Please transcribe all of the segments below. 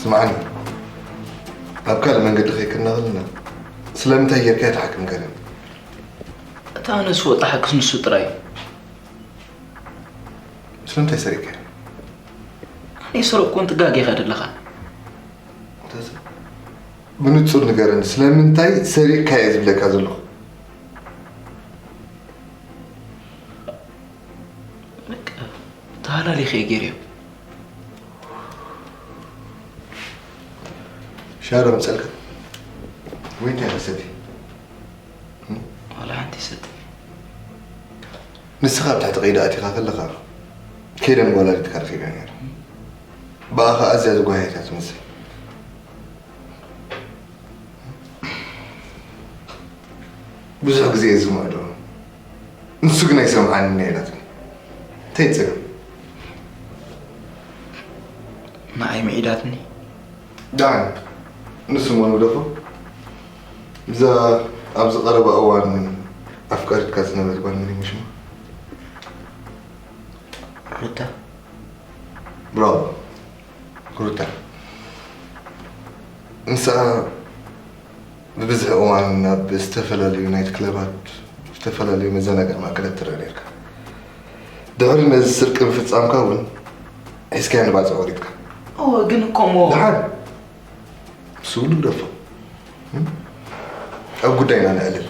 ስምዓኒ፣ ኣብ ካልእ መንገዲ ከይከድና ከለና ስለምንታይ ጌርካ ትሓክም ገለን? እታ ነሱ ወጣ ሓክስ ንሱ ጥራይ እዩ። ስለምንታይ ሰሪቅካ? ኣነ ሰረቅኩን ጥጋግ ኢኻ ዘለኻ። ብንጹር ንገረኒ፣ ስለምንታይ ሰሪቅካ እየ ዝብለካ ዘለኹ? ተሃላሊኸ ገይረዮ። ሻረ ምጸልካ ወይ እንታይ ክሰቲ? ዋላ ሓንቲ ሰቲ። ንስኻ ኣብ ትሕቲ ቀይዲ ኣቲኻ ከለኻ ከይደ ንወላዲትካ ረኺበ ነይረ። ብኣኻ ኣዝያ ዝጓየት እያ ትመስል። ብዙሕ ግዜ እየ ዝምዕዶ፣ ንሱ ግን ኣይሰምዓንን እያ ኢላትኒ። እንታይ ጸገም? ንዓይ ምዒዳትኒ። ደሓን ንሱ እሞ ንግደፎ። እዛ ኣብዚ ቀረባ እዋን ኣፍቃሪትካ ዝነበረት ጓል መን እዩ ሽማ? ሩታ። ብራቮ ሩታ። ንስኣ ብብዝሒ እዋን ናብ ዝተፈላለዩ ናይት ክለባት፣ ዝተፈላለዩ መዘናግዒ ማእከላት ትረአ ነርካ። ድሕሪ ነዚ ስርቂ ምፍጻምካ እውን ሒዝካያ ንባጽዕ ወሪድካ። እወ፣ ግን እኮ እሞ ደሓን ንሱ ንግደፎ። ኣብ ጉዳይና ነዕልል።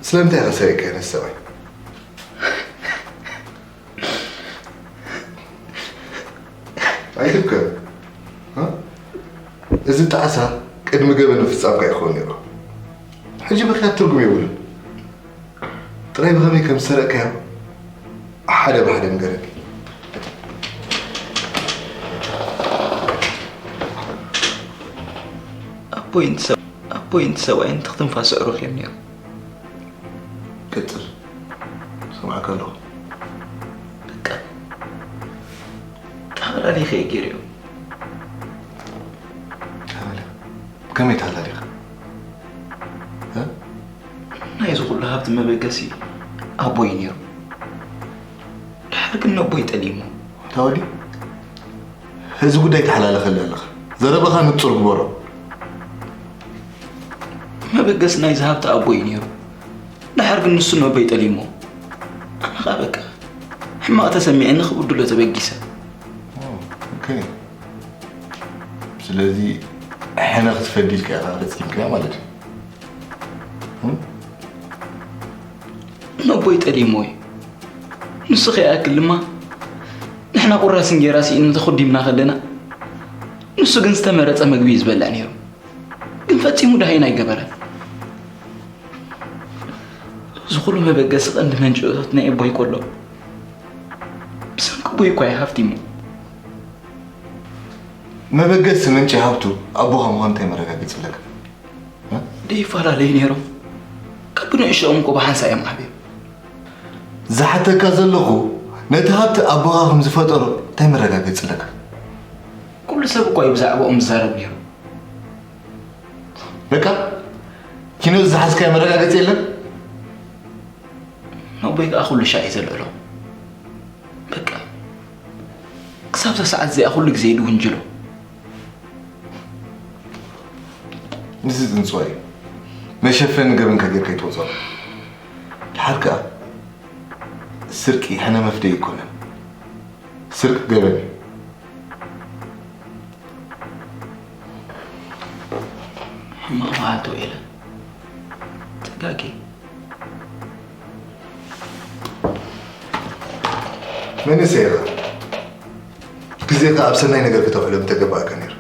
ስለምንታይ ኢኻ ሰሪቕካዮ ነቲ ሰብኣይ? ኣይትብከ። እ? እዚ ጣዕሳ ቅድሚ ገበን ምፍጻምካ ይኸውን ነይሩ። ሕጂ ምኽንያት ትርጉም የብሉን። ጥራይ ብኸመይ ከም ዝሰረቕካዮ ሓደ ብሓደ ንገረኒ። ኣቦይን ሰብ ኣቦይን ሰብኣይን ትኽትንፋስ ኣዕሩኽ እዮም ነይሮም። ቀጽል። ሰምዓካ ኣለኹ። በቃ ተሃላሊኸ እየ ገይረዮም። ተሃላሊኻ? ከመይ ተሃላሊኻ? እ? ናይዚ ኩሉ ሃብቲ መበገሲ ኣቦይ ነይሩ። ድሓር ግን ነቦይ ጠሊሞ። ታወዲ፣ እዚ ጉዳይ ተሓላለኸሉ ኣለኻ። ዘረባኻ ንጹር ግበሮ። መበገሲ ናይዚ ሃብቲ ኣቦይ ነይሩ። ድሓር ግን ንሱ ነቦይ ጠሊሞ። ኣነ ኸኣ በቃ ሕማቕ ተሰሚዐኒ ክብድሎ ተበጊሰ። ኦ፣ ኦኬ። ስለዚ ሕነ ክትፈዲ ኢልካ ኢኻ ፈጺምካዮ ማለት እዩ። እም? ነቦይ ጠሊሞ እዩ። ንሱ ከይኣክል ድማ ንሕና ቁራስ እንጌራ ስኢኑ ተኾዲምና ከለና ንሱ ግን ዝተመረጸ መግቢ እዩ ዝበልዕ ነይሩ። ግን ፈጺሙ ደሃይና ኣይገበረን። እዚ ኩሉ መበገሲ ቀንዲ መንጭ እቶት ናይ ኣቦይ ከሎ ብሰንኪ ኣቦይ እኳ እዩ ሃፍቲሙ። መበገሲ ምንጪ ሃብቱ ኣቦኻ ምዃኑ እንታይ መረጋገጺ ኣለካ? እ? ደይፈላለዩ ነይሮም። ካብ ብንእሽኦም እኮ ብሓንሳእ እዮም ዓብዮም። ዝሓተካ ዘለኹ ነቲ ሃብቲ ኣቦኻ ከም ዝፈጠሮ እንታይ መረጋገጺ ኣለካ? ኩሉ ሰብ እኳ እዩ ብዛዕባኦም ዝዛረብ ነይሩ። በቃ ኪኖ ዝሓዝካዮ መረጋገጺ የለን? ነቦይ ከኣ ኩሉ ሻዕ እዩ ዘልዕሎ። በቃ ክሳብ እዛ ሰዓት እዚኣ ኩሉ ግዜ ድውንጅሎ። እዚ ጽንጽዋይ እዩ። መሸፈኒ ገበንካ ጌርካ ይትወጾ። ድሓር ከኣ ስርቂ ሕነ መፍደይ ይኮነን። ስርቂ ገበን እዩ። ሕማቕ መዓልቲ ውዒለ። ተጋጊ። መንእሰይ ኢኻ። ግዜኻ ኣብ ሰናይ ነገር ከተውዕሎ ምተገባእካ ነይሩ።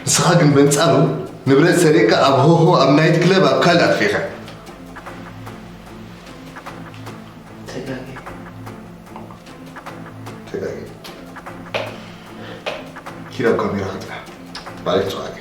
ንስኻ ግን በንጻሩ ንብረት ሰሪቕካ ኣብ ሆሆ ኣብ ናይት ክለብ ኣብ ካልእ ኣጥፊእኻ። ተጋጊ። ተጋጊ። ኪድ ኣብ ካሜራ ክትርኣ። ባዕለይ ክጽዋዕካ።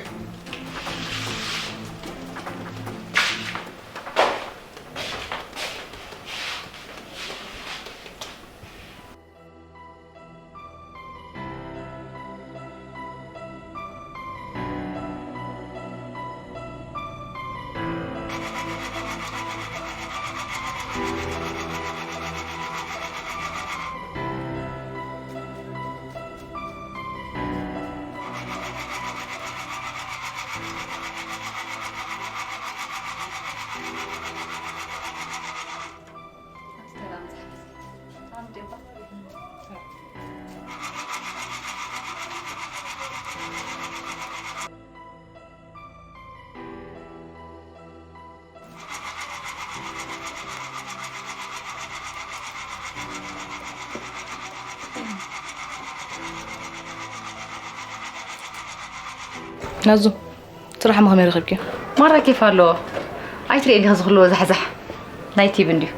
ናዙ፣ ስራሕ ከመይ ረኺብኪ? ማራ ኬፍ ኣለዎ። ኣይትርእየኒ ከዚ ኩሉ ዛሕዛሕ ናይ ቲቪ እንድዩ።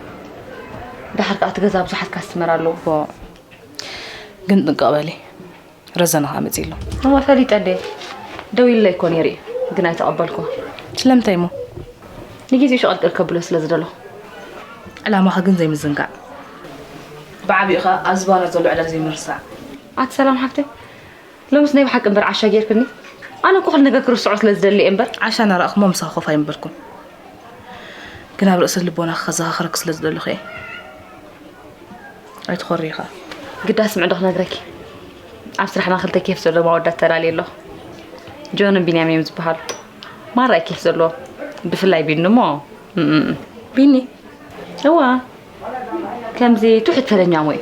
ደሓር ከኣ እቲ ገዛ ብዙሓት ካስተመር ኣለዎ። ዎ፣ ግን ጥንቅቕ በሊ። ረዘነ ከኣ መጺኡ ኣሎ። እሞ ፈሊጠ እንዴ? ደው ኢለ እኮ ነይሩ እዩ፣ ግን ኣይተቐበልኩ። ስለምንታይ እሞ? ንጊዜኡ ሸቐልቀል ከብሎ ስለ ዝደለኹ። ዕላማኻ ግን ዘይምዝንጋዕ። ብዓቢኡ ከኣ ኣብ ዝባና ዘሎ ዕላል ዘይምርሳዕ። ኣቲ ሰላም ሓፍተይ፣ ሎምስ ናይ ብሓቂ እምበር ዓሻ ጌርክኒ። ኣነ እኮ ኩሉ ነገር ክርስዖ ስለ ዝደሊ እየ እምበር። ዓሻ እናረኣኹሞ ምሳኻ ኮፍ ኣይምበልኩን። ግን ኣብ ርእሲ ልቦናኻ ከዘኻኽረኪ ስለ ዝደለኹ እየ። ኣይትኾሪ ኢኻ። ግዳ ስምዒ ዶ ክነግረኪ? ኣብ ስራሕና ክልተ ኬፍ ዘለዎም ኣወዳት ተላልየ ኣለኹ። ጆንን ቢንያምን እዮም ዝበሃሉ። ማራ እዩ ኬፍ ዘለዎም። ብፍላይ ቢኒ እሞ፣ እም፣ እም። ቢኒ? እዋ፣ ከምዚ ትሑት ፈለኛሞ እዩ።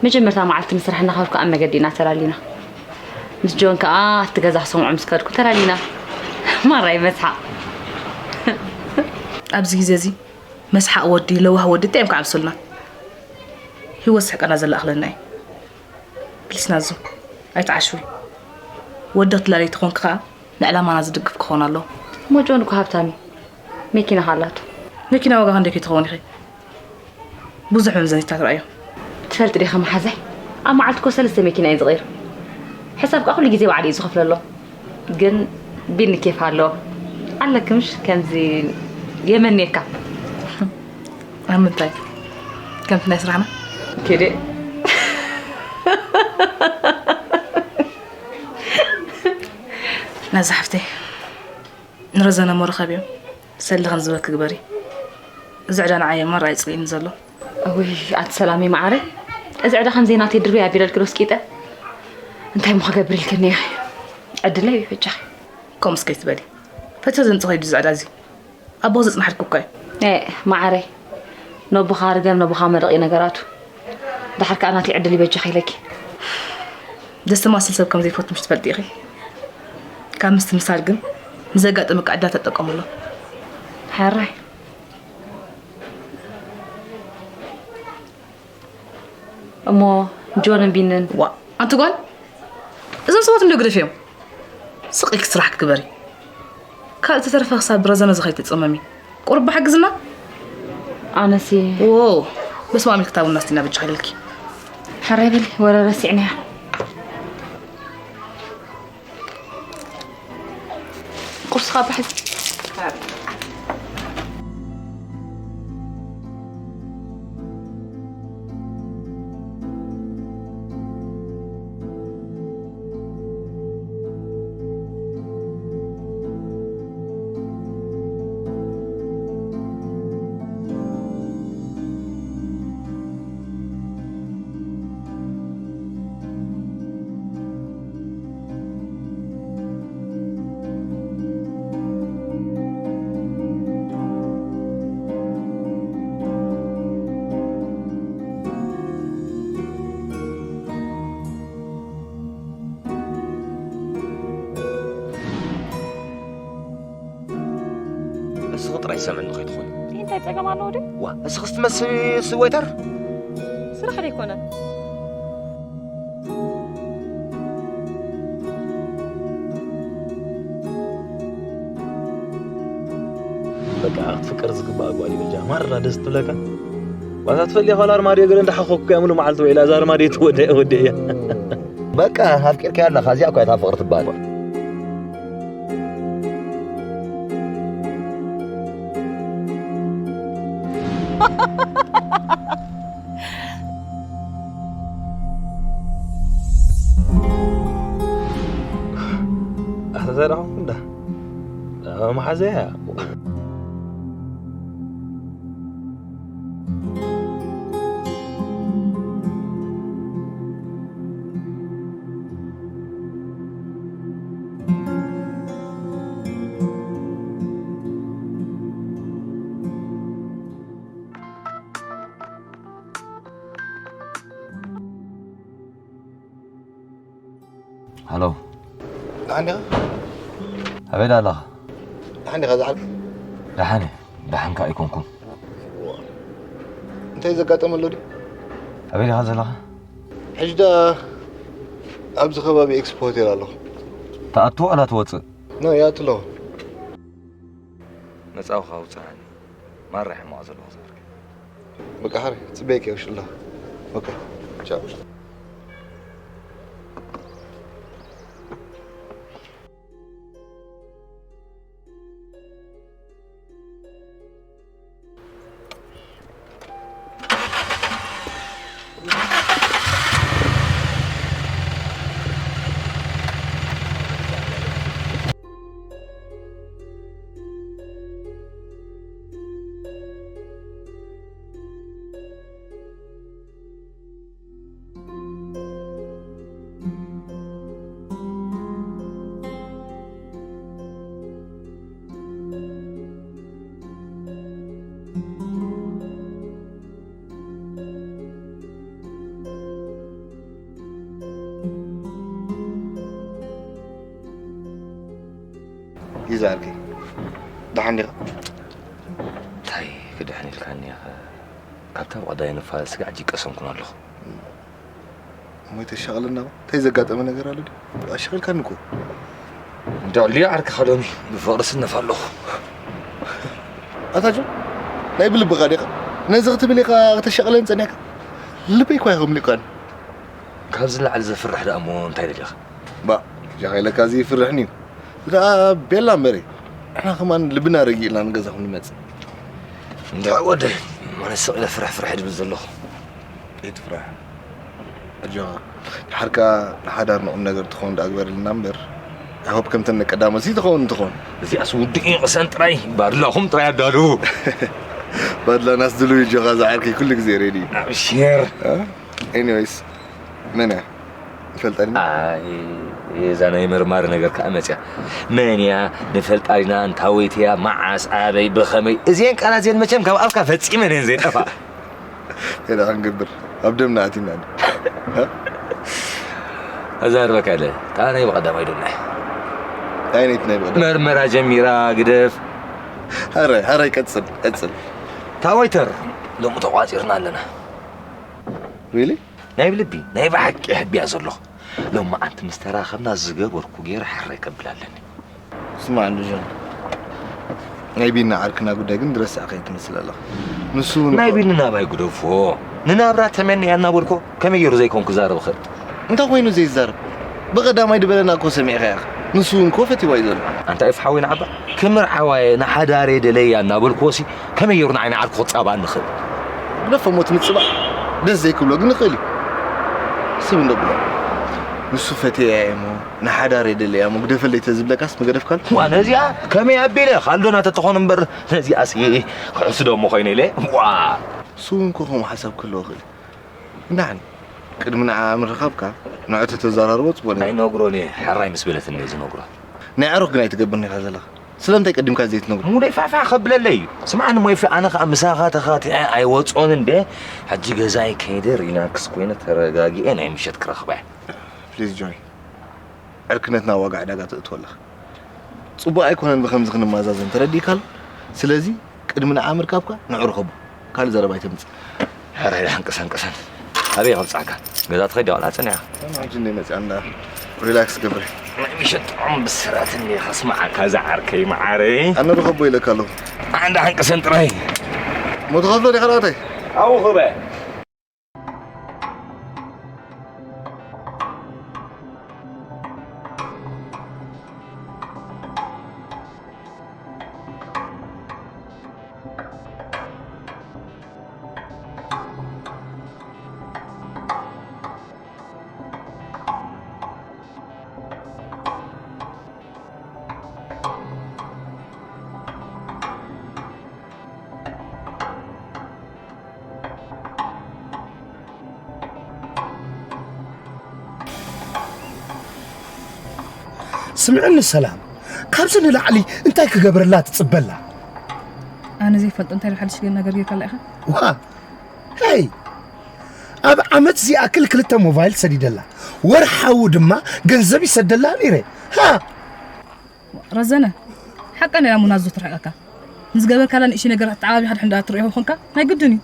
መጀመርታ መዓልቲ ምስ ስራሕ እናኸድኩ ኣብ መገዲ ኢና ተላሊና። ምስ ጆን ከኣ ኣብቲ ገዛ ክሰምዖ ምስ ከድኩ ተላሊና። ማራ እዩ መስሓቕ። ኣብዚ ግዜ እዚ መስሓቕ ወዲ፣ ለዋህ ወዲ እንታይ እዮም ክዓብሱልና? ህይወት ስሕቀና ዘላ ኣኽለና እዩ። ፕሊስ ናዙ፣ ኣይትዓሽዊ። ወዲ ክትላለይ ተኾንኪ ከኣ ንዕላማና ዝድግፍ ክኸውን ኣለዎ። እሞ ጆን እኮ ሃብታም እዩ። መኪና ከ ኣላቶ። መኪና ዋጋ ክንደይ ከይትኸውን ኢኺ? ብዙሕ መምዘኒታት ረኣዮ። ትፈልጢ ዲኺ መሓዛይ? ኣብ መዓልቲ እኮ ሰለስተ መኪና እዩ ዝቕይር። ሕሳብ ከኣ ኩሉ ግዜ ባዕሉ እዩ ዝኸፍለሎም። ግን ቢኒ ኬፍ ኣለዎ። ኣለኪ ምሽ ከምዚ የመንየካ። ኣብ ምንታይ? ከምቲ ናይ ስራሕና? ኬዴ። ናዛ ሓፍተይ፣ ንረዘነ እሞ ርኸብዮ። ሰሊ ከም ዝበኪ ግበሪ። እዚ ዕዳ ንዓይ እሞ ራይ ጽልኢኒ ዘሎ። እውይ፣ ኣቲ ሰላመይ መዓረይ፣ እዚ ዕዳ ከምዘይ ናተይ ድርብይ ኣቢለልኪ ዶ ስቂጠ? እንታይ እሞ ክገብር ኢልክኒ ኢኺ? ዕድለይ እዩ በጃኺ። ከምኡስ ከይትበሊ። ፈትዮ ዘምጽኦ እዩ እዚ ዕዳ እዚ። ኣቦ ዘጽናሕልኪ እኮ እዩ። ኤ፣ መዓረይ፣ ነቦኻ ርገም፣ ነቦኻ መረቕ እዩ ነገራቱ። ደሓር ከኣ ናተይ ዕድል ይበጃኺ ኢለኪ። ደስ ትማስል ሰብ ከም ዘይፈቱ ምሽ ትፈልጢ ኢኺ። ካብ ምስትምሳል ግን ንዘጋጥመካ ዕድላት ተጠቀምሉ። ሕራይ። እሞ ጆንን ቢንን? ዋ፣ ኣንቲ ጓል፣ እዞም ሰባት እንዶ ግደፍዮም። ስቕ ኢልኪ ስራሕኪ ግበሪ። ካልእ ተተረፈ ክሳብ ብረዘነ እዚ ከይትጽመሚ። ቁሩብ ብሓግዝና? ኣነሲ ዎ፣ በስመ ኣብ ኢልኪ ታቡና እስቲ እናበጃኺ ኢለልኪ። ሕራይ በሊ፣ ወረ ረሲዕናያ። ቁርስኻ ብሓዝ። እስኺ ጥራይ ሰምዕኒ ከይትኾኒ። እንታይ ጸገም ኣለዎ ድዩ? ዋ፣ እስኺስ ትመስሊ እሱ ዌይተር? ስራሕ ዶ ኣይኮነን? በቃ ክትፍቀር ዝግባኣ ጓል እዩ በጃ። ማራ ደስ ትብለካ። ዋዛ ትፈልያ ኳላ ኣርማድዮ ገለ እንዳሓኾኩ እያ ሙሉ መዓልቲ ውዒላ። እዛ ኣርማድዮ ትወደ-፣ ወደ እያ። በቃ ኣፍቂርካያ ኣለኻ። እዚኣ እኮ እያ እታ ፍቕሪ ትበሃል። ኣታ እንታይ ደኣ ኮንኩ እንዳ? መሓዘያ። ሃሎ። ደሓን ዲኻ? ኣበይ ደኣ ኣለኻ? ደሓን ዲኻ ዝዓል? ደሓን እየ። ደሓን ከኣ ኣይኮንኩን። እንታይ ዘጋጠመ ኣሎ ድዩ? ኣበይ ዲኻ ዘለኻ? ሕጂ ደኣ ኣብዚ ከባቢ ኤክስፖ ሆቴል ኣለኹ። ትኣቱ ዋላ ትወጽእ? ኖ ይኣቱ ኣለኹ። መጻውኻ ውጽዓኒ። ማራ ሕማቕ ዘለኹ ዘርክ። በቃ ሓሪ ጽበየክ የውሽ ኣለኹ። ኦኬ። ቻው። ይዛርኪ ደሓን ዲኻ? እንታይ ክድሕን ኢልካኒ ኢኻ? ካብታ ብቐዳይ ንፋስ ስጋዕ ጅቀሰንኩን ኣለኹ። እሞ ተሻቕለና እንታይ ዘጋጠመ ነገር ኣሎ ድዩ? ኣሻቒልካኒ እኮ። እንድዕልዮ ዓርክኻ ሎሚ ብፍቕሪ ስነፍ ኣለኹ። ኣታ ጆ ናይ ብልብኻ ዲኻ ነዚ ክትብል ኢኻ ከተሻቕለን ጸኒሕካ? ልበይ እኳ ይኸምሊኳኒ። ካብዚ ላዕሊ ዘፍርሕ ደኣ እሞ እንታይ ደሊኻ? ባ ጃኻ ኢለካ እዚ ይፍርሕኒ እዩ። ደኣ ቤላ እምበሪ ንሕና ከማን ልብና ረጊእልና ንገዛኹም ንመጽእ። እንድዕ ወደይ ማለት ስቕ ኢለ ፍርሕ ፍርሕ ድብል ዘለኹ። ኣይትፍራሕ ኣጆኻ። ድሓርካ ንሓዳር ንቑም ነገር ትኸውን ደኣ ግበርልና እምበር። ኣይሆፕ ከምተን ቀዳሞት ሲ ትኸውን እንትኸውን። እዚኣስ ውድእ እዩ ቅሰን ጥራይ ባድላኹም ጥራይ ኣዳልዉ። ባድላናስ ድልው እዩ ጆኻ ዝዓርከይ ኩሉ ግዜ ሬዲ እዩ። ኣብሽር። ኤኒዌይስ መን እያ ንፈልጣ ዲና? ኣይ እዛ ናይ መርማሪ ነገር ከኣ መጽያ። መን እያ ንፈልጣ ዲና እንታወይቲ እያ መዓስ ኣበይ ብኸመይ እዚአን ቃላት እዚአን መቸም ካብ ኣፍካ ፈጺመን እየን ዘይጠፋ። እንታይ ደኣ ክንገብር ኣብ ደምና ኣቲና። ኣዛርበካ ኢለ እታ ናይ ብቐዳማይ ዶ ናይ ኣይነይቲ ናይ ብቐዳም መርመራ ጀሚራ ግደፍ። ሃራይ ሃራይ ቀጽል ቀጽል። እታ ወይተር ሎሚ ተቋጺርና ኣለና። ሪሊ? ናይ ብልቢ ናይ ብሓቂ ይሕብያ ዘለኹ። ሎሚ ኣንቲ ምስ ተራኸብና ዝገበርኩ ገይረ ሕራይ ከብል ኣለኒ። ስማዕ እንዶ ጆን፣ ናይ ቢና ዓርክና ጉዳይ ግን ዝረሳዕካዮ ትመስል ኣለኻ። ንሱ እውን ናይ እኮ ቢኒ ናባይ ግደፎ። ንናብራ ተመንያ እናበልኮ ከመይ ገይሩ ዘይኮን ክዛረብ ይኽእል? እንታይ ኮይኑ ዘይዛረብ? ብቐዳማይ ዝበለና እኮ ሰሚዕካ ኢኻ። ንሱ እውን እኮ ፈቲዋ እዩ ዘሎ። ኣንታ ኤፍ ሓወይ ንዓባ ክምርዓዋ እየ ንሓዳር እየ ደለያ እናበልክዎ ሲ ከመይ ገይሩ ንዓይ ንዓርኩ ክጻባእ ንኽእል? ግደፎ እሞ እቲ ምጽባእ ደስ ዘይክብሎ ግን ይኽእል እዩ። ስብ እንዶ ብሎ ንሱ ፈትየያ እየ እሞ ንሓዳር እየ ደለያ እሞ ግደፈለይ ተዝብለካስ ምገደፍካሉ? ዋ ነዚኣ ከመይ ኣቢለ ካልዶና ተትኾን እምበር ነዚኣስ ክሕስዶ እሞ ኮይነ ኢለ ዋ። ንሱ እውን እኮ ከምኡ ሓሳብ ክህልዎ ይኽእል እዩ። ንዓን ቅድሚ ንዓ ምርኻብካ ንዑ ተተዘራርቦ ጽቡቕ ነይሩ። ኣይነግሮን እየ፣ ሕራይ ምስ በለትኒ እየ ዝነግሮ። ናይ ኣሮኽ ግን ኣይትገብርን ኢኻ ዘለኻ። ስለምንታይ ቀዲምካ ዘይትነግሮ? ሙደይ ፋሕፋሕ ከብለለይ እዩ። ስምዓኒ ሞይፊ፣ ኣነ ኸኣ ምሳኻ ተኻቲዐ ኣይወጾን እንደ ሕጂ ገዛይ ከይደ ሪላክስ ኮይነ ተረጋጊኤ ናይ ምሸት ክረኽባ እየ። ፕሊዝ ጆኒ፣ ዕርክነትና ኣብ ዋጋ ዕዳጋ ተእትዎ ኣለኻ። ጽቡቕ ኣይኮነን ብኸምዚ ክንመዛዘን፣ ተረዲእካ ኣሎ? ስለዚ ቅድሚ ንዓ ምርካብካ ንዑ ርኸቦ። ካልእ ዘረባ ኣይተምጽእ። ሕራይ ደሓን ቅሰን ቅሰን። ኣበይ ከብጽሓካ? ገዛ ትኸይድ ዲኻ? ቆልዓ ጸኒሓ። ኣነ ሕጂ እንደ መጽኣ እንዳ ሪላክስ ገብረ። ናይ ምሸት ጥዑም ብስራት እንደ ከስምዓካ ዝዓርከይ መዓረይ። ኣነ ርኸቦ ኢለካ ኣለኹ። ኣን ደሓን ቅሰን ጥራይ። ሞት ኸፍሎ ዲኻ ናተይ? ኣብኡ ኽበ። ስምዕኒ ሰላም፣ ካብዚ ንላዕሊ እንታይ ክገብረላ ትጽበላ? ኣነ ዘይፈልጦ እንታይ ሓድሽ ነገር ጌርካላ ኢኻ? ዋ፣ ሄይ፣ ኣብ ዓመት ዝኣክል ክልተ ሞባይል ሰዲደላ፣ ወርሓዊ ድማ ገንዘብ ይሰደላ ነይረ። ሃ! ረዘነ፣ ሓቃ ናይ ኣሙና ኣዞ ትርሕቀካ። ንዝገበርካላ ንእሽተይ ነገር ኣተዓባቢኻ ድሕን ደኣ ትርእዮ ኮንካ ናይ ግድን እዩ።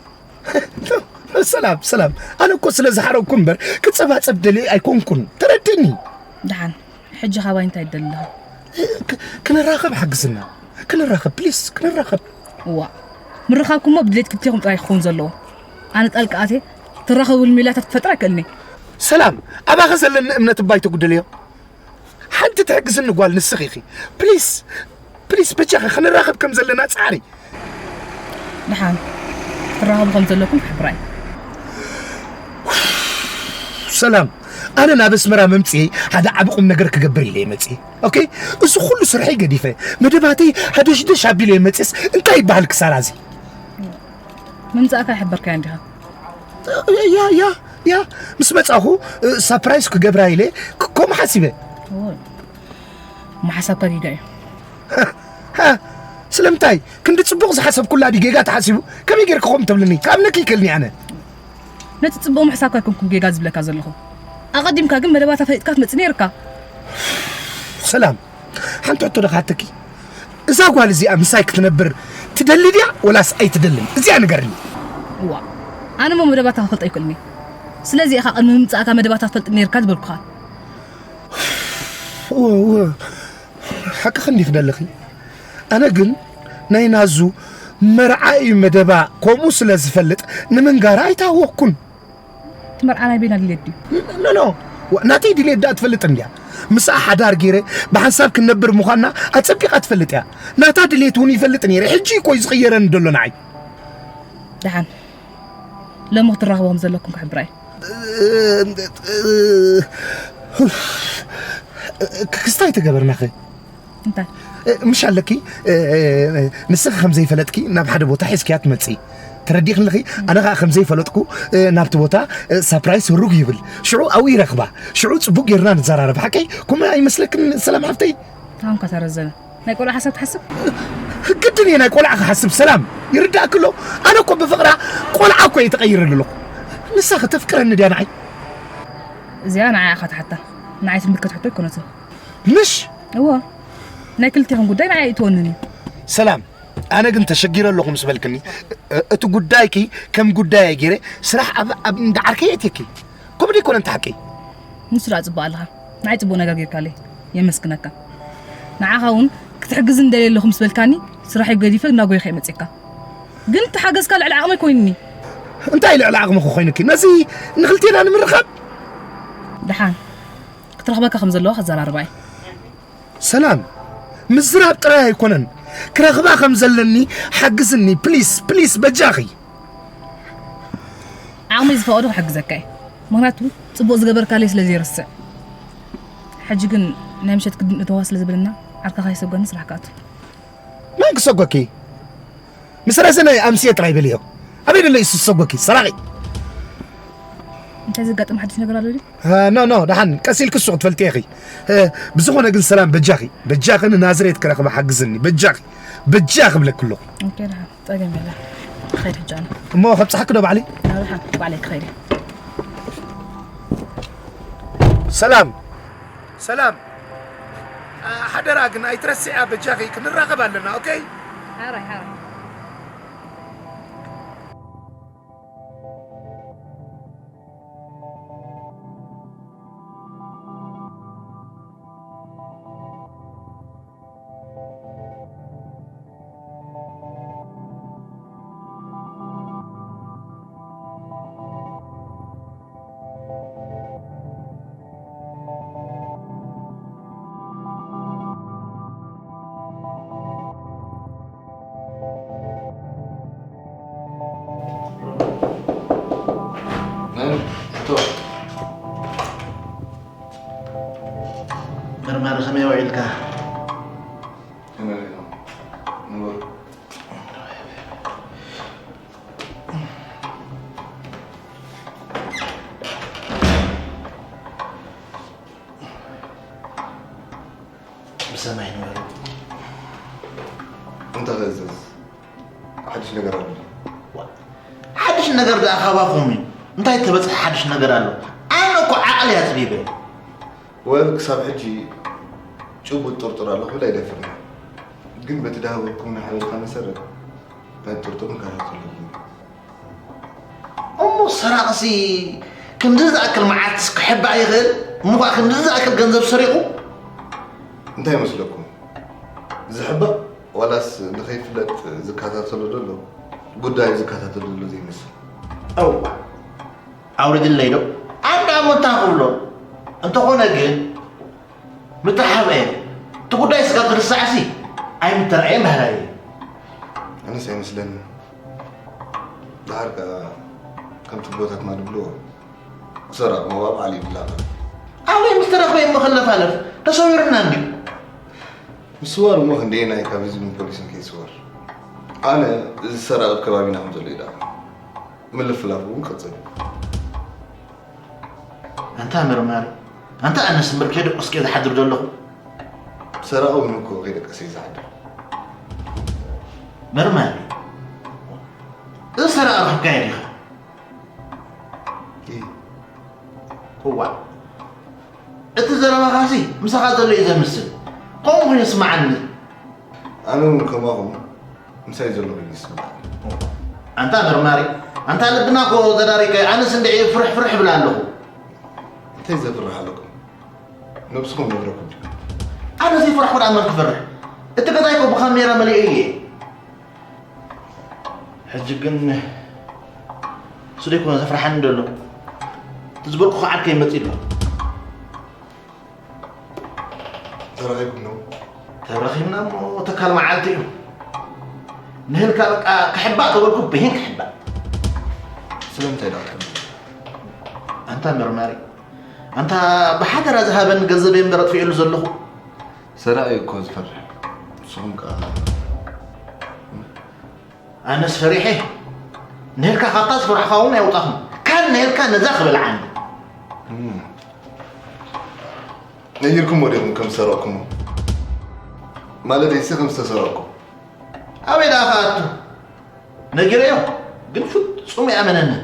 ሰላም ሰላም፣ ኣነ እኮ ስለ ዝሓረቅኩ እምበር ክጸባጸብ ደልየ ኣይኮንኩን፣ ተረድእኒ። ደሓን ሕጂ ካባይ እንታይ ትደሊ ኣለኻ? ክንራኸብ ሓግዝና። ክንራኸብ ፕሊስ፣ ክንራኸብ። እዋ፣ ምርኻብኩሞ ብድሌት ክልቴኹም ጥራይ ክኸውን ዘለዎ። ኣነ ጣልቃ ኣትየ ትራኸብሉ ሜላታት ክፈጥር ኣይክእልን እየ። ሰላም፣ ኣባኸ ዘለኒ እምነት እባ ኣይተጉድልዮ። ሓንቲ ትሕግዝኒ ጓል ንስኺ ኢኺ። ፕሊስ፣ ፕሊስ በጃኺ ክንራኸብ ከም ዘለና ጻዕሪ። ደሓን ክትራኸቡ ከም ዘለኩም ክሕብራ እየ። ሰላም፣ ኣነ ናብ ኣስመራ መምፅኤ ሓደ ዓቢ ቁም ነገር ክገብር ኢለ እየ መፅኤ። ኦኬ፣ እዚ ኩሉ ስርሐይ ገዲፈ መደባተይ ሃደሽደሽ ኣቢለ እየ መፅኤስ እንታይ ይበሃል ክሳራ እዚ? ምምፃእካ ይሕበርካዮ እንዲኻ። ያ ያ ያ ምስ መፃኹ ሳፕራይዝ ክገብራ ኢለ ከምኡ ሓሲበ። እሞ ሓሳብካ ጌጋ እዩ። ሃ፣ ስለምንታይ ክንዲ ፅቡቕ ዝሓሰብኩላ ድዩ ጌጋ ተሓሲቡ? ከመይ ጌርካ ከምኡ ትብልኒ? ክኣምነኪ ይክእልኒ ኣነ። ነቲ ጽቡቕ ምሕሳብካ ኣይኮንኩን ጌጋ ዝብለካ ዘለኹ። ኣቐዲምካ ግን መደባታ ፈሊጥካ ትመጽእ ነይርካ። ሰላም፣ ሓንቲ ሕቶ ዶ ክሓተኪ? እዛ ጓል እዚኣ ምሳይ ክትነብር ትደሊ ድያ ወላስ ኣይትደልን? እዚኣ ንገርኒ። እዋ፣ ኣነ እሞ መደባታ ክፈልጦ ኣይክእልን እየ። ስለዚ ኢኻ ቅድሚ ምምጻእካ መደባታ ትፈልጥ ነይርካ ዝበልኩኻ። እወ፣ እወ። ሓቅኺ እንዲኺ ደለኺ። ኣነ ግን ናይ ናዙ መርዓ እዩ መደባ ከምኡ ስለ ዝፈልጥ ንምንጋራ ኣይተሃወኽኩን። እቲ መርዓ ናይ ቤና ድሌት ድዩ? ኖ፣ ኖ። ዋ፣ ናተይ ድሌት ደኣ ትፈልጥ እንድያ። ምስኣ ሓዳር ገይረ ብሓንሳብ ክንነብር ምዃንና ኣጸቢቓ ትፈልጥ እያ። ናታ ድሌት እውን ይፈልጥ ነይረ። ሕጂ እኮ እዩ ዝቕየረኒ ዘሎ ንዓይ። ደሓን ሎሚ ክትራኸቡ ከም ዘለኩም ክሕብራ እየ። ክስታይ ተገበርናኸ? እንታይ? ምሽ ኣለኪ፣ ንስኺ ከም ዘይፈለጥኪ ናብ ሓደ ቦታ ሒዝክያ ትመጽኢ። ተረዲእክኒ ኣለኺ? ኣነ ኸኣ ከም ዘይፈለጥኩ ናብቲ ቦታ ሳፕራይስ ሩግ ይብል። ሽዑ ኣብኡ ይረኽባ። ሽዑ ጽቡቕ ጌርና ንዘራረብ። ሓቀይ? ከምኡ ኣይመስለክን ሰላም ሓፍተይ? ታንካ ተረዘነ። ናይ ቆልዓ ሓሳብ ትሓስብ? ግድን እየ ናይ ቆልዓ ክሓስብ። ሰላም፣ ይርዳእኪ ኣሎ? ኣነ እኮ ብፍቕራ ቆልዓ እኮ እየ ተቐይረ ዘለኹ። ንሳ ከተፍቅረኒ ድያ ንዓይ? እዚኣ ንዓይ ኢኻ ትሓታ። ንዓይ ትምልከት ሕቶ ኣይኮነትን። ምሽ? እዎ። ናይ ክልቲኹም ጉዳይ ንዓይ ኣይእትወንን እዩ። ሰላም፣ ኣነ ግን ተሸጊረ ኣለኹ ምስ በልክኒ፣ እ-፣ እቲ ጉዳይኪ ከም ጉዳይ ገይረ ስራሕ ኣብ፣ ኣብ እንዳ ዓርከይ የእትየኪ። ከምኡ ደይኮነ እንተ ሓቂ? ንሱ ደኣ ጽቡቕ ኣለኻ። ንዓይ ጽቡቕ ነገር ጌርካለይ። የመስግነካ። ንዓኻ እውን ክትሕግዝኒ ደልየ ኣለኹ ምስ በልካኒ፣ ስራሐይ ገዲፈ እናጎየኸ እየ መጺእካ። ግን እቲ ሓገዝካ ልዕሊ ዓቕመይ ኮይኑኒ። እንታይ ልዕሊ ዓቕምኺ ኮይኑኪ? ነዚ ንኽልቴና ንምርኻብ? ደሓን ክትረኽበካ ከም ዘለዋ ከዘራርባ እየ። ሰላም፣ ምዝራብ ጥራይ ኣይኮነን፣ ክረኽባ ከም ዘለኒ ሓግዝኒ፣ ፕሊስ፣ ፕሊስ፣ በጃኺ። ዓቕመይ ዝፈቐዶ ክሕግዘካ እየ። ምኽንያቱ ጽቡቕ ዝገበርካለይ ስለ ዘይርስዕ። ሕጂ ግን ናይ ምሸት ክድን እተዋ ስለ ዝብልና ዓርካ ከይሰጎኒ ስራሕ ክኣቱ። መን ክሰጎኪ? ምስ ረዘነ ኣምስየ ጥራይ በልዮ። ኣበይ ደሎ እዩ ዝሰጎኪ? ሰራቒ። እንታይ ዘጋጥም ሓድሽ ነገር ኣሎ ድዩ? ኖ፣ ኖ፣ ደሓን ቀስ ኢልኪ እሱ ክትፈልጥዮ ኢኺ። ብዝኾነ ግን ሰላም በጃኺ፣ በጃኺ ንናዝሬት ክረኽባ ሓግዝኒ፣ በጃኺ፣ በጃኺ እብለኪ ኣለኹ። ኦኬ፣ ደሓን። ጸገም የለን። ክኸይድ ሕጂ ኣነ። እሞ ከብጽሓኪ ዶ ባዕለይ? ኣነ ሓንቲ ባዕለይ ክኸይድ እየ። ሰላም፣ ሰላም። ኣ፣ ሓደራ ግን ኣይትረስዕያ በጃኺ፣ ክንራኸብ ኣለና፣ ኦኬ? ሓራይ፣ ሓራይ። መርማሪ ከመይ ውዒልካ? ከመይ ውዒልኩም? ንበሩ። ብሰማይ ንበሩ። እንተ ክእዘዝ ሓድሽ ነገር ኣሎ። ሓድሽ ነገር ደኣ ካባኹም እዩ። እንታይ ተበጽሐ ሓድሽ ነገር ኣሎ? ኣነ እኮ ዓቕሊ ኣጽቢበ። ወል ክሳብ ሕጂ ጭቡጥ ጥርጥር ኣሎ ክብል ኣይደፍርን። ግን በቲ ድሃበኩምና ሓበሬታ መሰረት ናይ ጥርጥር ንከታተሎ ኣለና። እሞ ሰራቕሲ ክንድዚ ዝኣክል መዓልትስ ክሕባእ ይኽእል? እሞ ኸዓ ክንድዚ ዝኣክል ገንዘብ ሰሪቑ? እንታይ ይመስለኩም? ዝሕበቕ ዋላስ ንኸይፍለጥ ዝከታተሎ ዘሎ ጉዳዩ ዝከታተሎ ዘሎ ዘይመስል? እዋ፣ ኣውርድለይ ዶ? ኣንዳ እሞ እንታይ ክብሎ? እንተኾነ ግን ምተሓብአ እቲ ጉዳይ ስጋብ ዝርሳዕሲ ኣይምተራእየን ባህላየ። ኣነስ ኣይመስለንን። ደሓር ከኣ ከምቲ ኣቦታትና ዝብልዎ ሰራቕ መባእ ባዕሉ ይብላዕ። ኣበይ ምስ ተረኽበ እሞ ክለፋለፍ ተሰዊሩና እንድዩ። ምስዋር እሞ ክንደየናይ ካብ ህዝብን ፖሊስን ከይስወር። ኣነ እዚ ሰራቒ ኣብ ከባቢና ከም ዘሎ ይድኣም። ምልፍላፉ እውን ክቕጽል እዩ። ኣንታ መርማሪ፣ ኣንታ ኣነስ እምበር ከይደቀስኩ እየ ዝሓድር ዘለኹ። ሰራቒ እውን እኮ ከይደቀሰ እዩ ዝሓድር። መርማሪ፣ እዚ ሰራቒ ረኺብካዮ ዲኻ? እይ። እዋ፣ እቲ ዘረባኻሲ ምሳኻ ዘሎ እዩ ዘምስል። ከምኡ ኮይኑ ይስምዓኒ። ኣነ እውን ከማኹም ምሳይ ዘሎ ኮይኑ ይስምዓኒ። ኣንታ መርማሪ፣ ኣንታ ልብና እኮ ዘዳሪቀ፣ ኣነስ እንድዒ ፍርሕ ፍርሕ እብል ኣለኹ። እንታይ ዘፍርሕ ኣለኩም? ነብስኹም ነግረኩም ድዩ? ኣነ ዘይፈራሕኩ ደኣ መን ክፈርሕ? እቲ ገዛይ እኮ ብካሜራ መሊኤ እየ። ሕጂ ግን እሱ ደይኮነ ዘፍርሓኒ ዘሎ። እቲ ዝበልኩ ከዓርከ ይመጽእ ኣሎ። ተራኺብኩም ነው? ተራኺብና እሞ ተካል መዓልቲ እዩ። ንህልካ በቃ ክሕባእ ተበልኩ ብሂን ክሕባእ። ስለምንታይ ደኣ ትሕብኡ? ኣንታ መርማሪ፣ ኣንታ ብሓደራ ዝሃበኒ ገንዘበይ እምበር ኣጥፊኤሉ ዘለኹ። ሰራቒ እኮ ዝፈርሕ። ንስኹም ከኣ ኣነስ ፈሪሐ። ንህልካ ካብታ ዝፈራሕኻ እውን ኣየውጣኹም። ካን ንህልካ ነዛ ክበልዓኒ። እም። ነጊርኩሞ ዲኹም ከም ዝሰረቕኩሞ? ማለተይሲ ከም ዝተሰረቕኩ? ኣበይ ደኣ ክኣቱ? ነጊረዮ፣ ግን ፍጹም ኣይኣመነንን።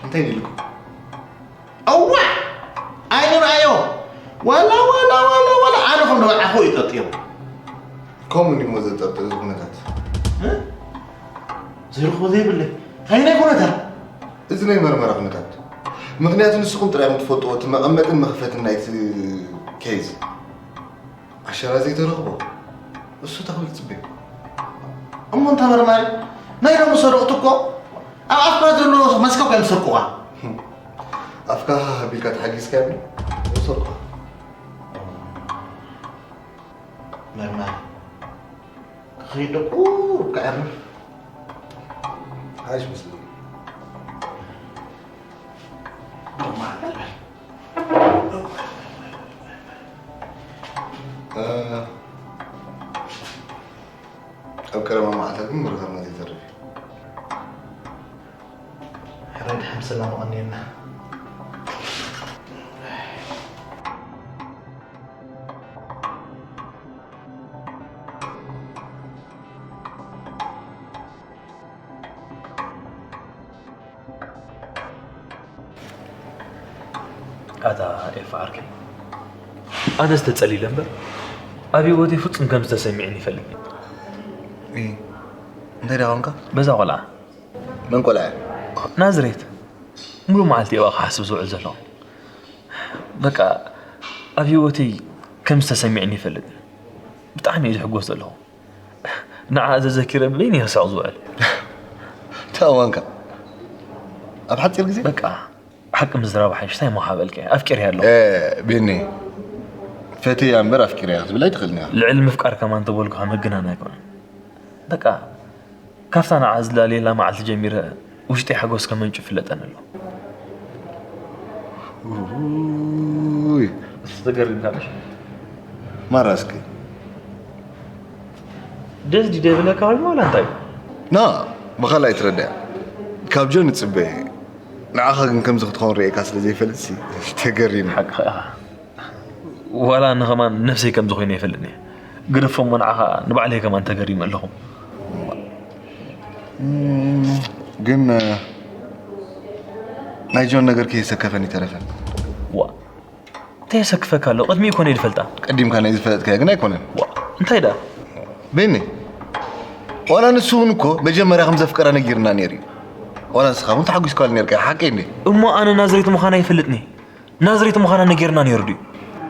እንታይ ኢልኩም? እዋዕ! ኣይንርኣዮ። ዋላ፣ ዋላ፣ ዋላ፣ ዋላ፣ ኣነ ከም ዝበልዓኹ እዩ ጠርጢሩ። ከምኡ እንዲሞ ዘጠርጥር እዚ ኩነታት? እ? ዘይረኽቦ ዘይብለይ። ኣየናይ ኩነታት? እዚ ናይ መርመራ ኩነታት። ምኽንያቱ ንስኹም ጥራይ ኢኹም ትፈልጥዎ እቲ መቐመጥን መኽፈትን ናይቲ ኬዝ። ዓሸራ ዘይተረኽቦ እሱ ተኽብል ጽበዩ። እሞ እንታ መርማሪ፣ ናይ ሎሚ ሰረቕቲ እኮ ኣብ ኣፍካ ዘሎ ማስካ እኮ እዮም ዝሰርቁኻ። ኣፍካ ሃህ ኣቢልካ ተሓጊዝካዮም እዮም ዝሰርቁኻ። መርማሪ፣ ክኸይድ ዶ ቁሩብ ከዕርፍ። ሓይሽ ምስሉ። እ፣ ኣብ ቀረባ መዓልታት ግን ምርኻብና ዘይተርፍ እዩ። ሕራይ ድሓን ብሰላም ኣቐንየና። ኣታ ኤፋ ዓርከይ፣ ኣነስ ተጸሊለ እምበር ኣብ ህይወተይ ፍጹም ከም ዝተሰሚዕኒ ይፈልጥ። እይ፣ እንታይ ደኣ ኾንካ? በዛ ቆልዓ። መን ቆልዓ እያ? ናዝሬት። ሙሉእ መዓልቲ እየ ኣብኣ ክሓስብ ዝውዕል ዘለኹ። በቃ ኣብ ህይወተይ ከም ዝተሰሚዕኒ ይፈልጥ። ብጣዕሚ እየ ዝሕጎስ ዘለኹ። ንዓ ዘዘኪረ ብለይኒ ይስሕቕ ዝውዕል። እንታይ እዋንካ? ኣብ ሓጺር ግዜ? በቃ፣ ሓቂ ምዝራብ ሓይሽ፣ እንታይ እሞ ሓበልከ? ኣፍቂረያ ኣለኹ። እ፣ ቢኒ፣ ፈትየያ እምበር ኣፍቂረያ ክትብል ኣይትኽእልን ኢኻ። ልዕሊ ምፍቃር ከማን እንተበልኩኻ ምግናን ኣይኮነን። በቃ፣ ካብታ ንዓ ዝላለየላ መዓልቲ ጀሚረ ውሽጠይ ሓጎስ ከመንጩ ይፍለጠኒ ኣሎ። ውይ። እስቲ ተገሪምካ ኣለሽ። ማራ እስኪ። ደስ ድዩ ደይብለካ ኮይኑ ዋላ እንታይ? ና፣ ብኻልእ ኣይትረዳያ። ካብ ጆን ይጽበ እየ። ንዓኻ ግን ከምዚ ክትኸውን ርእየካ ስለ ዘይፈልጥሲ ተገሪመ። ሓቅኻ ኢኻ። ዋላ ንኸማን ነብሰይ ከምዚ ኮይነ ኣይፈልጥን እየ። ግደፎ እሞ ንዓኻ ንባዕለይ ከማን ተገሪመ ኣለኹ። እም፣ ግን፣ እ፣ ናይ ጆን ነገር ከየሰከፈኒ ተረፈን። ዋ፣ እንታይ የሰክፈካ ኣሎ? ቅድሚኡ እኮ እየ ዝፈልጣ። ቀዲምካ ናይ ዝፈለጥካዮ ግን ኣይኮነን። ዋ፣ እንታይ ደኣ? ቤኒ፣ ዋላ ንሱ እውን እኮ መጀመርያ ከም ዘፍቀራ ነጊርና ነይሩ እዩ። ዋላ ንስኻ እውን ተሓጒስካሉ ነይርካ፣ ሓቀይ እንዴ? እሞ ኣነ ናዝሬት ምዃና ይፈልጥኒ። ናዝሬት ምዃና ነጊርና ነይሩ ድዩ?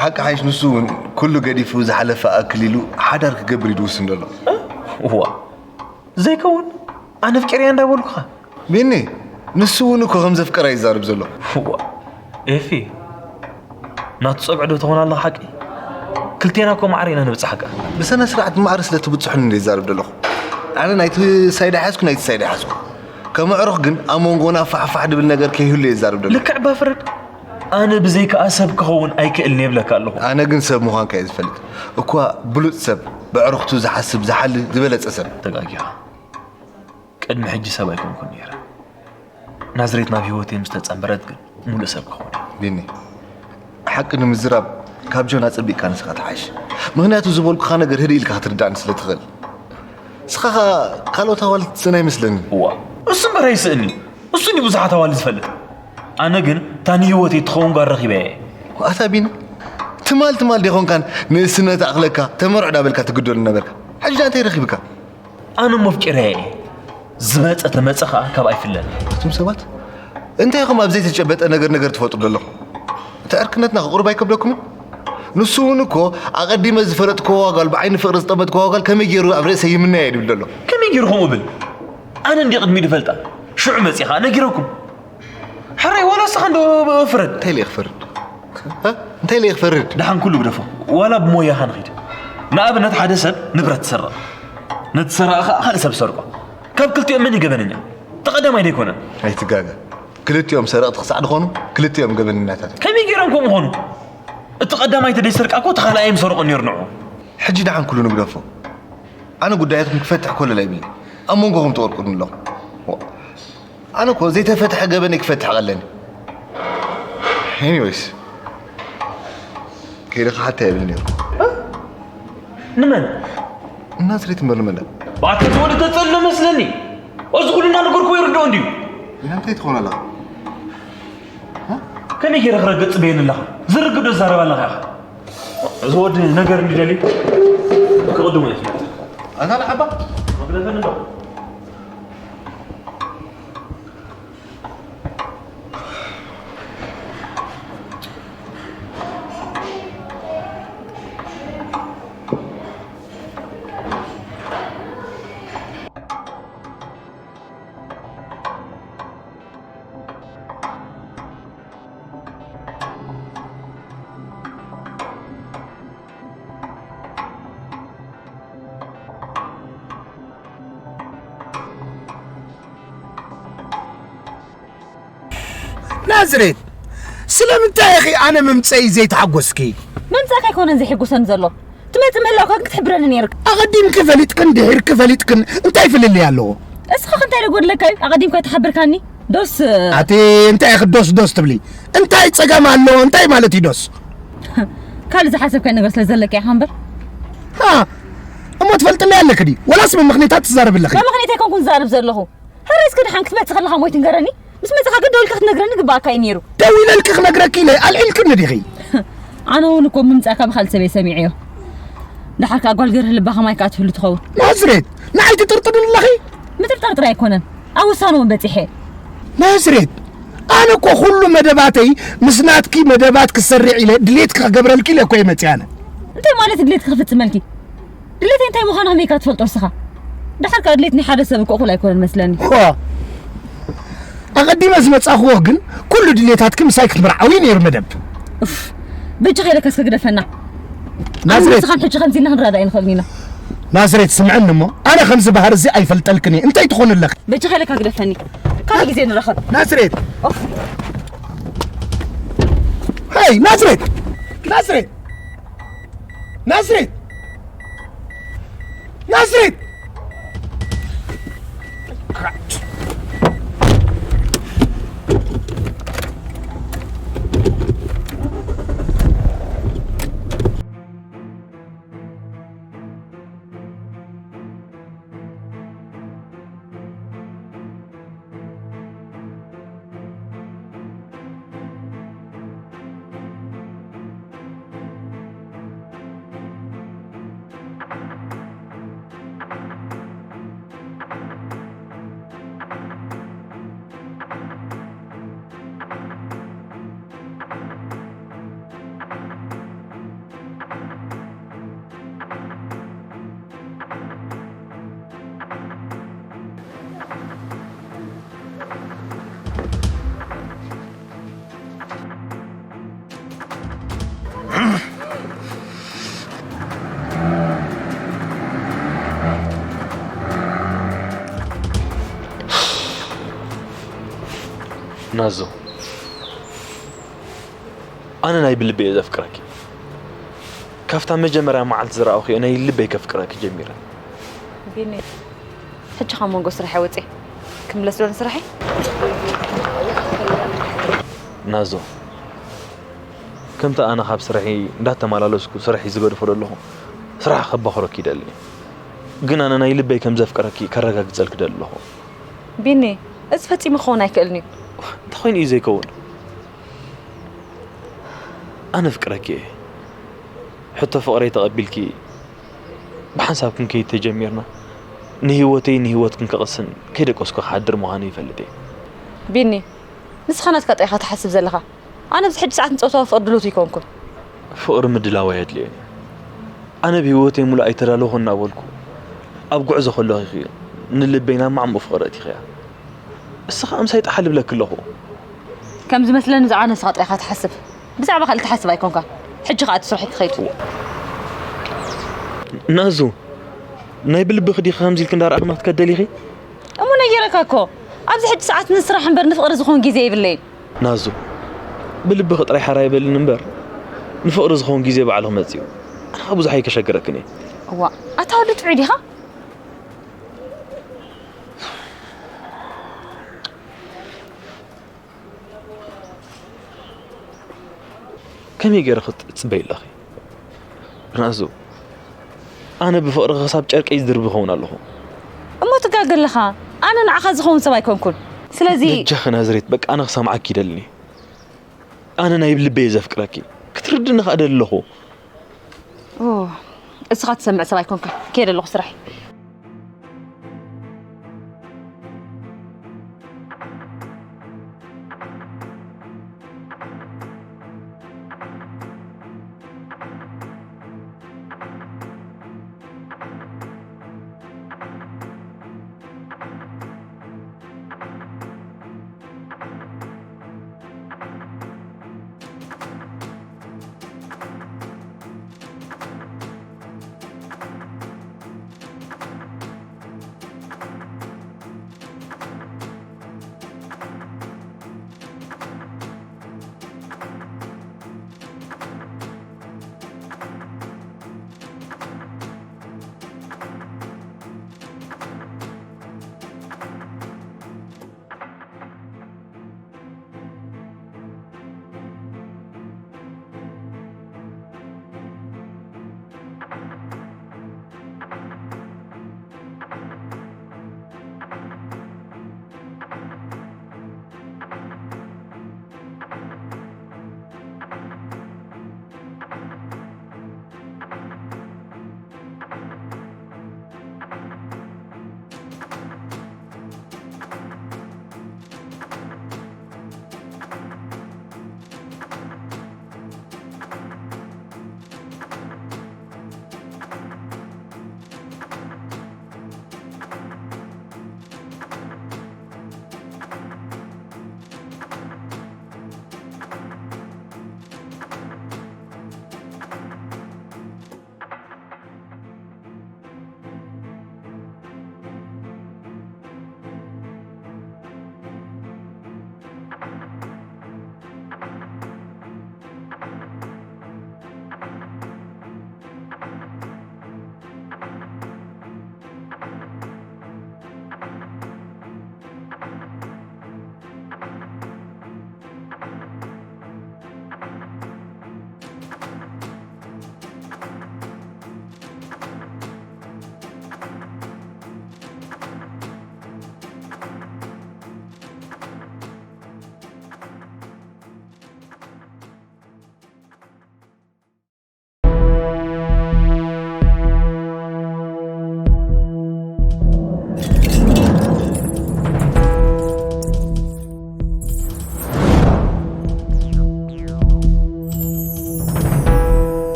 ሓቂ ሓይሽ ንሱ እውን ኩሉ ገዲፉ ዝሓለፈ ኣክል ኢሉ ሓዳር ክገብር እዩ ዝውስን ዘሎ። እዋ ዘይከውን ኣነ ኣፍቂረያ እንዳበልኩኻ ቢኒ፣ ንሱ እውን እኮ ከም ዘፍቀራ ይዛረብ ዘሎ። እዋ ኤፊ ናቱ ጸብዐ ዶ ትኾን ኣለኻ ሓቂ? ክልቴና እኮ ማዕረ ኢና ንብጽሓካ። ብሰነ ስርዓት ማዕረ ስለ ትብጽሑኒ እንደ ይዛረብ ዘለኹ። ኣነ ናይቲ ሳይድ ሓዝኩ ናይቲ ሳይድ ሓዝኩ። ከም ኣዕሩኽ ግን ኣብ መንጎና ፋሕፋሕ ድብል ነገር ከይህሉ እየ ዝዛረብ ዘለኹ። ልክዕ ባፍረድ ኣነ ብዘይከኣ ሰብ ክኸውን ኣይክእልን የብለካ ኣለኹ። ኣነ ግን ሰብ ምዃንካ እየ ዝፈልጥ። እኳ ብሉጽ ሰብ፣ ብዕሩኽቱ ዝሓስብ ዝሓሊ ዝበለጸ ሰብ። ተጋጊኻ። ቅድሚ ሕጂ ሰብ ኣይኮንኩን ነይረ። ናዝሬት ናብ ህይወተይ ምስ ተጸንበረት ግን ሙሉእ ሰብ ክኸውን እየ። ቢኒ፣ ሓቂ ንምዝራብ ካብ ጆን ኣጸቢቕካ ንስኻ ትሓይሽ። ምኽንያቱ ዝበልኩኻ ነገር ህድእ ኢልካ ክትርዳእኒ ስለ ትኽእል። ንስኻ ኸኣ ካልኦት ኣዋልድ ትጽእን ኣይመስለንን። እዋ፣ እሱ እምበር ኣይስእን እዩ። እሱ እንዲ ብዙሓት ኣዋልድ ዝፈልጥ። ኣነ ግን እታ ንህይወተይ ትኸውን ጓል ረኺበ እየ። ኣታ ቢኒ፣ ትማል ትማል ዲኾንካን ንእስነት ኣኽለካ ተመርዖ ዳበልካ ትግደሉ ነበርካ። ሕጂ እንታይ ረኺብካ? ኣነ መፍቂረያ እየ። ዝመጸ ተመጸ ኸኣ ካብ ኣይፍለን። እቱም ሰባት እንታይ ኢኹም ኣብ ዘይተጨበጠ ነገር ነገር ትፈጥሩ ዘለኹም? እቲ ዕርክነትና ክቕሩብ ኣይከብደኩምን? ንሱ እውን እኮ ኣቐዲመ ዝፈለጥክዎ ዋጓል ብዓይኒ ፍቕሪ ዝጠመጥክዎ ዋጓል ከመይ ገይሩ ኣብ ርእሰ ይምነያ ድብል ዘሎ። ከመይ ገይሩ ከምኡ ብል? ኣነ እንዲ ቅድሚ ድፈልጣ ሽዑ መጺኻ ነጊረኩም። ሕራይ ዋላ እስኻ እንዶ ፍረድ። እንታይ ኢለ ክፈርድ? እንታይ ኢለ ክፈርድ? ደሓን ኩሉ ግደፎ። ዋላ ብሞያኻ ንኺድ። ንኣብነት ሓደ ሰብ ንብረት ትሰርቕ። ነቲ ሰራቒ ኸኣ ካልእ ሰብ ሰርቆ። ካብ ክልቲኦም መን እዩ ገበነኛ? እቲ ቀዳማይ ዶ ኣይኮነን? ኣይትጋገ። ክልቲኦም ሰረቕቲ ክሳዕ ድኾኑ ክልቲኦም ገበነኛታት እዮም። ከመይ ገይሮም ከምኡ ኾኑ? እቲ ቀዳማይ ተደይሰርቃ እኮ እቲ ኻልኣይ ምሰርቖ ነይሩ ንዑ። ሕጂ ደሓን ኩሉ ንግደፎ። ኣነ ጉዳያትኩም ክፈትሕ ኮለል ኣይብልኒ። ኣብ መንጎኹም ትቐርቁሩኒ ኣለኹም። ኣነ እኮ ዘይተፈትሐ ገበነይ ክፈትሕ ቀለኒ። Anyways ከይደ ክሓታ የብል ነይሩ። ንመን? ናዝሬት እምበር ንመን? ባካ ተወዲ ተጸሎ መስለኒ። እዚ ኩሉ እናነገርኩ ይርድኦ እንድዩ። ኢና እንታይ ትኸውን ኣለኻ? ከመይ ገይረ ክረግጽ በየኒ ኣለኻ? ዝርግዶ ዝዛረብ ኣለኻ ኢኻ። እዚ ወዲ ነገር እንዲደሊ ክቕድሞ እዩ ዝመጽእ። ኣታ ንዓባ መግለፈኒ ዶ? ናዝሬት፣ ስለምንታይ ኢኺ ኣነ ምምጸይ ዘይተሓጎስኪ? ምምጻእካ ኣይኮነን ዘሕጉሰኒ ዘሎ፣ ትመጽእ ምህላውካ ግን ክትሕብረኒ ነይርካ። ኣቐዲምኪ ፈሊጥክን ድሒርኪ ፈሊጥክን እንታይ ፍልልይ ኣለዎ? እስኻ እንታይ ደጎድለካ እዩ ኣቐዲምካ ተሓበርካኒ? ዶስ ኣቲ እንታይ ኢኺ ዶስ ዶስ ትብሊ? እንታይ ጸገም ኣለዎ? እንታይ ማለት እዩ ዶስ? ካልእ ዝሓሰብካዮ ነገር ስለ ዘለካ ኢኻ እምበር። ሃ እሞ ትፈልጥለይ ኣለኪ ድዩ? ወላስ ብምኽንያታት ትዛረቢ ኣለኺ? ብምኽንያት ኣይኮንኩን ዝዛረብ ዘለኹ። ሕራይ እስከ ደሓን ክትመጽእ ከለኻ እሞ ኣይትንገረኒ። ምስ መጻኻ ግን ደው ኢልካ ክትነግረኒ ግባኣካ እዩ ነይሩ። ደው ኢለ ኢልኪ ክነግረኪ ኢለ ኣልዒልክኒ ዲኺ? ኣነ እውን እኮ ምምጻእካ ብኻልእ ሰብ እየ ሰሚዐዮ። ደሓር ከኣ ጓል ገርህ ልባ ከማይ ከኣ ትህሉ ትኸውን። ናዝሬት ንዓይ ትጥርጥርኒ ኣለኺ? ምጥርጣር ጥራይ ኣይኮነን ኣብ ውሳነ እውን በጺሐ። ናዝሬት ኣነ እኮ ኩሉ መደባተይ ምስ ናትኪ መደባት ክሰርዕ ኢለ ድሌትኪ ክገብረልኪ ኢለ እኮ እየ መጺአ ኣነ። እንታይ ማለት ድሌትኪ ክፍጽመልኪ? ድሌተይ እንታይ ምዃኑ ከመይ ኢልካ ትፈልጦ ንስኻ? ደሓር ከኣ ድሌት ናይ ሓደ ሰብ እኮ እኹል ኣይኮነን መስለኒ። ዋ ኣቐዲመ ዝመጻኽዎ ግን ኩሉ ድሌታትኪ ምሳይ ክትምርዓዊ ነይሩ መደብ። ኡፍ በጃኻ ኢለካ እስከ ግደፈና። ኣነ ናዝሬት ንስኻን ሕጂ ከምዚ ኢልና ክንረዳእ ኣይንኽእልን ኢና። ናዝሬት ስምዕኒ እሞ ኣነ ከምዚ ባህሪ እዚ ኣይፈልጠልክን እየ እንታይ ትኾኒ ኣለኺ? በጃኻ ኢለካ ግደፈኒ። ካልእ ግዜ ንራኸብ። ናዝሬት ኡፍ ሄይ ናዝሬት ናዝሬት ናዝሬት ናዝሬት ናዞ፣ ኣነ ናይ ብልቢ እየ ዘፍቅረኪ። ካብታ መጀመርያ መዓልቲ ዝረኣኹ እየ ናይ ልበይ ከፍቅረኪ ጀሚረ። ቢኒ፣ ሕጂ ካብ መንጎ ስራሐይ ወፅየ ክምለስ ዶ ንስራሐይ? ናዞ፣ ከምቲ ኣነ ካብ ስራሐይ እንዳተመላለስኩ ስራሐይ ዝገድፎ ዘለኹ፣ ስራሕ ከባኽረኪ ይደሊ። ግን ኣነ ናይ ልበይ ከም ዘፍቅረኪ ከረጋግፀልኪ ደሊ ኣለኹ። ቢኒ፣ እዚ ፈፂሙ ክኸውን ኣይክእልን እዩ። እንታይ ኮይኑ እዩ ዘይከውን? ኣነ ፍቅረኪ እየ። ሕቶ ፍቅረይ ተቐቢልኪ ብሓንሳብ ክንከይድ ተጀሚርና፣ ንህይወተይ ንህይወትክን ክቕስን ከይደቀስኩ ክሓድር ምዃኑ ይፈልጥ እየ። ቢኒ፣ ንስኻ ናትካ ጥራይ ኢኻ ትሓስብ ዘለኻ። ኣነ ኣብዚ ሕጂ ሰዓት ንፆታዊ ፍቕሪ ድሉት ኣይኮንኩን። ፍቕሪ ምድላው ኣየድልዮን እዩ። ኣነ ብህይወተይ ሙሉእ ኣይተዳለኹን እናበልኩ ኣብ ጉዕዞ ከለኹ ኢኺ ንልበይ ናብ ማዕሙቕ ፍቕሪ ኣእቲኽያ። እስኻ ኣምሳይ ጠሓል እብለኪ ኣለኹ። ከም ዝመስለኒ ብዛዕባ ንስኻ ጥራይ ኢኻ ትሓስብ። ብዛዕባ ካልእ ትሓስብ ኣይኮንካ። ሕጂ ከኣ እቲ ስራሕ ክኸይድ። ናዙ፣ ናይ ብልብኺ ዲኺ ከምዚ ኢልኪ እንዳረኣኽና ክትከደሊኺ? እሞ ነጊረካ እኮ፣ ኣብዚ ሕጂ ሰዓት ንስራሕ እምበር ንፍቕሪ ዝኾን ግዜ የብለይን። ናዙ፣ ብልብኺ ጥራይ ሓራይ በልኒ እምበር፣ ንፍቕሪ ዝኾን ግዜ ባዕሉ ክመጽእ እዩ። ኣነ ብዙሕ ኣይከሸግረክን እየ። እዋ፣ ኣታ ወዲ ጥዑይ ዲኻ? ከመይ ገይረ ክትጽበይ ኣለኺ? ናዙ፣ ኣነ ብፍቕሪ ክሳብ ጨርቀይ ዝድርቢ ኸውን ኣለኹ። እሞ ትጋገ ኣለኻ። ኣነ ንዓኻ ዝኸውን ሰብ ኣይኮንኩን። ስለዚ በጃኺ ናዝሬት፣ በቃ ኣነ ክሰምዓኪ ይደልኒ። ኣነ ናይ ልበይ እየ ዘፍቅረኪ። ክትርድኒ ከኣ ደሊ ኣለኹ። ኦ፣ እስኻ ትሰምዕ ሰብ ኣይኮንካ። ከይደ ኣለኹ ስራሕ።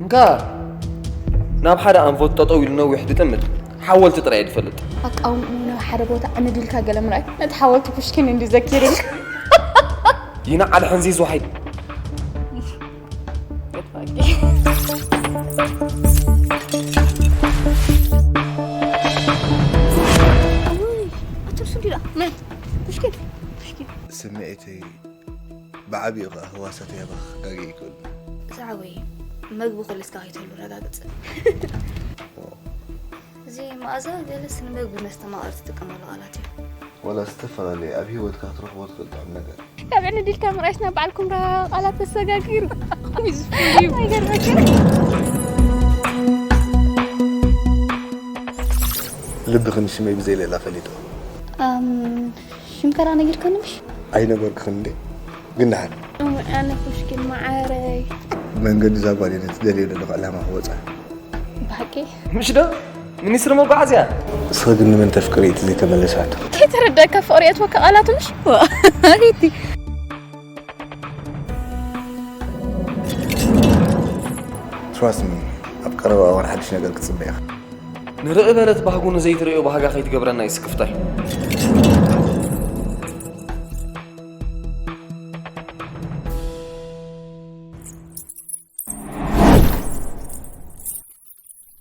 እንካ ናብ ሓደ ኣንፈት ጠጠው ኢሉ ነዊሕ ዝጥምት ሓወልቲ ጥራይ እየ ዝፈልጥ። ኣቃውምኡ ናብ ሓደ ቦታ ዕምድ ኢልካ ገለ ምርኣይ ነቲ ሓወልቲ ፑሽኪን እንዲ ዘኪሩኒ። ይንዓል ሕንዚዝ ወሓይ። ኣቱም ስንዲ ዳ መን ፑሽኪን እቲ ብዓቢኡ ኸኣ ህዋሳት ያባኽ ክጋገ ይኽእል። ዝዓበየ መግቢ ኮሊስካ ከይትህሉ ረጋግጽ። እዚ መኣዛ ገለስ ንመግቢ መስተ ማቐር ትጥቀመሉ ቃላት እዩ። ወላ ዝተፈላለየ ኣብ ህይወትካ ክትረኽቦ ትኽእል ጥዑም ነገር። ካብ ዕንድልካ ምርኣይስ ናብ በዓል ኩምራ ቃላት ተሰጋጊሩ። ኣይገርመክን? ልብኽን ሽመይ ብዘይ ሌላ ፈሊጡ። ኣም፣ ሽምካ ደኣ ነጊርካኒ ምሽ? ኣይነገርክኽን እንዴ? ግን ደሓን። ኣነ ኩሽኪን መዓረይ። መንገዲ እዛ ጓል እየ ነቲ ደልዮ ዘለኹ ዕላማ ክወጻ። ብሓቂ? ምሽ ዶ? ሚኒስትሪ መጓዓዝያ? ንስኺ ግን ንመን ተፍቅሪ እቲ ዘይተመለሰ ሕቶ? ከይተረዳእካ ፍቕሪ የእትወካ ቃላቱ ምሽ? ዋ፣ ኣቤቲ። Trust me፣ ኣብ ቀረባ እዋን ሓድሽ ነገር ክትጽበ ኢኻ። ንርኢ በለት ባህጉ ንዘይትርእዮ ባህጋ ከይትገብረና እዩ ስክፍታይ።